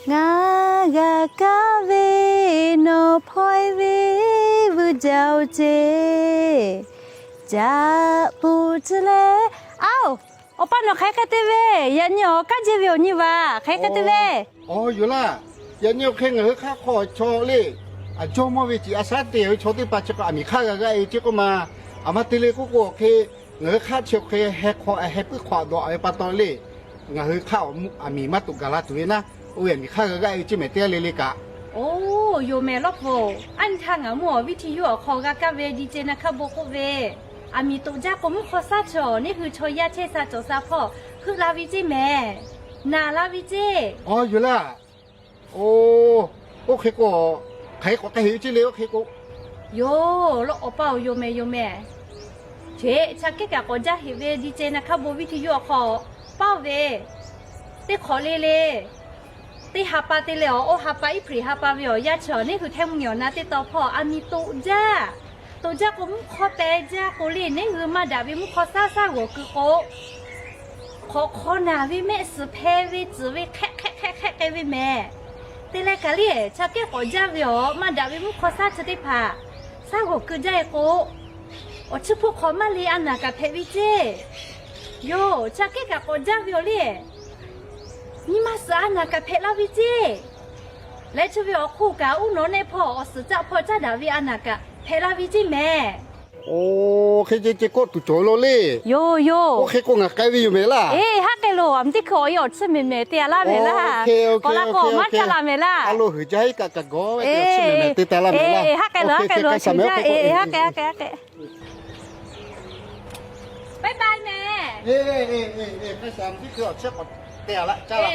Ngaˬ g'a kaˇ ve nawˬ hpawehˇ ve vuiˬ jaˇ oˬ ceˇ. Caꞈ puˬ chi leh, aoˬ, awˬ pa nawˬ hk'aˬ hk'e te ve, yaꞈ nyi awˬ kaˉ jehˇ ve awˬ nyi vaˬ hk'aˬ hk'e te ve. Aˬ, yoˬ laˇ. Yaꞈ nyi awˬ hk'e ngaˬ hui hk'aˆ hk'aw chaw le, aˬ, jawˇ mawˇ ve ciꞈ a shaˉ te ve chaw teˇ hpaˍ chi k'o aˬ miˍ hk'aˇ g'a g'aˇ e ceˇ k'oˆ ma. Aˬ ma te le k'oˆ k'o, awˬ hk'e ngaˬ hui hk'aˆ chi awˬ hk'e heh hk'aw heh puiˉ hk'aw a dawꞈ ve pa taw le, ngaˬ hui hk'aˆ aˬ miˍ maˇ toꞈ gaˬ la tuˬ ve naˉ, oˇ ve aˬ miˍ hk'aˇ g'a g'aˇ e ceˇ mehˍ teˇ g'aˇ le le kaꞈ. Oˬ, yoˬ mehˍ lawˇ pfuhˍ. Aˉ nyi htaˇ ngaˬ mvuhˇ awˬ viˉ hti yuˇ awˬ hk'aw g'a kaˇ ve di ce na hk'aˇ bon k'oˆ ve, aˬ miˍ toꞈ jaˇ k'o mvuhˇ hk'aw shaˉ chi awˬ neˇ hui chaw yaˇ chehˇ sha cawˬ sha hpawˇ heuˆ la ve ceˇ mehˍ. Naˬ la ve ceˇ. Aˬ, yoˬ laˇ. Oˬ, oˇ hk'e k'o, hk'aˬ hk'e k'awꞈ k'ai heꞈ ve ceˇ le oˇ hk'e k'o. Yoˬ, lawˇ awˬ pa-oˬ, yoˬ mehˍ, yoˬ mehˍ. Ceˇ, chaꞈ kehˉ kaꞈ k'awꞈ jaˇ heꞈ ve di ce na hk'aˇ bon viˉ hti yuˇ awˬ hk'aw paˇ ve, teˇ hk'awꞈ le le, teˇ ha pa te leh awˬ, oˇ ha pa iˉ hpreꞈ ha pa ve awˬ yaˇ chi awˬ neˇ hui htehˇ mvuhˇ miˬ awˬ na teˇ taw hpawˇ aˬ miˍ toꞈ jaˇ. Toꞈ jaˇ k'o mvuhˇ hk'aw teh jaˇ k'o le, neˇ hui maˇ daꞈ ve mvuhˇ hk'aw shaˉ shaˉ g'awˬ keu k'o, hk'awꞈ hk'aw naˬ ve mehˆ suhˍ hpeh ve tcuhˍ ve hk'ehˆ hk'ehˆ hk'ehˆ hk'ehˆ k'ai ve mehˍ. Te leh kaˬ le, chaꞈ kehˉ k'awꞈ jaˇ ve awˬ maˇ daꞈ ve mvuhˇ hk'aw shaˉ chi teˇ hpaˍ shaˉ g'awˬ keu jaˇ e k'o, awˬ chi hpuˇ hk'awꞈ maˇ le a naˍ kaꞈ hpehꞈ ve ceˇ. Yoˬ, chaꞈ kehˉ kaꞈ k'awꞈ jaˇ ve awˬ le, nyi ma suhˍ a naˍ kaꞈ hpehꞈ la ve ceˇ. Leh chi ve awˬ hk'oˆ kaꞈ uˉ nawˉ nehˆ hpawˇ awˬ suhˍ caˆ hpawˇ caˉ daꞈ ve a naˍ kaꞈ hpehꞈ la ve ceˇ mehˍ. Oˬ, hk'e ce ce kawˆ tuˬ cawˬ lo le. Yoˬ yoˬ. Oˇ hk'e k'o ngaˬ k'ai ve yoˬ mehˍ laˇ. Eˬ, haˉ k'ai loˬ, aˬ miˍ teˇ hkui awˬ e awˬ tsuhˇ mehˍ mehˍ te a laˇ mehˍ laˇ. K'awꞈ la k'o maˇ caˇ la mehˍ laˇ. A lo huiˍ jaˇ iˉ kaꞈ kaꞈ gawˬ ve te awˬ tsuhˇ mehˍ mehˍ te ta laˇ mehˍ laˇ. Haˉ k'ai loˬ, haˉ k'ai loˬ, haˉ k'ai haˉ k'ai. Bye bye mehˍ. K'ai shaˍ mvuhˇ teˇ hkui awˬ tsuhˇ k'awꞈ te a laˇ caˇ la.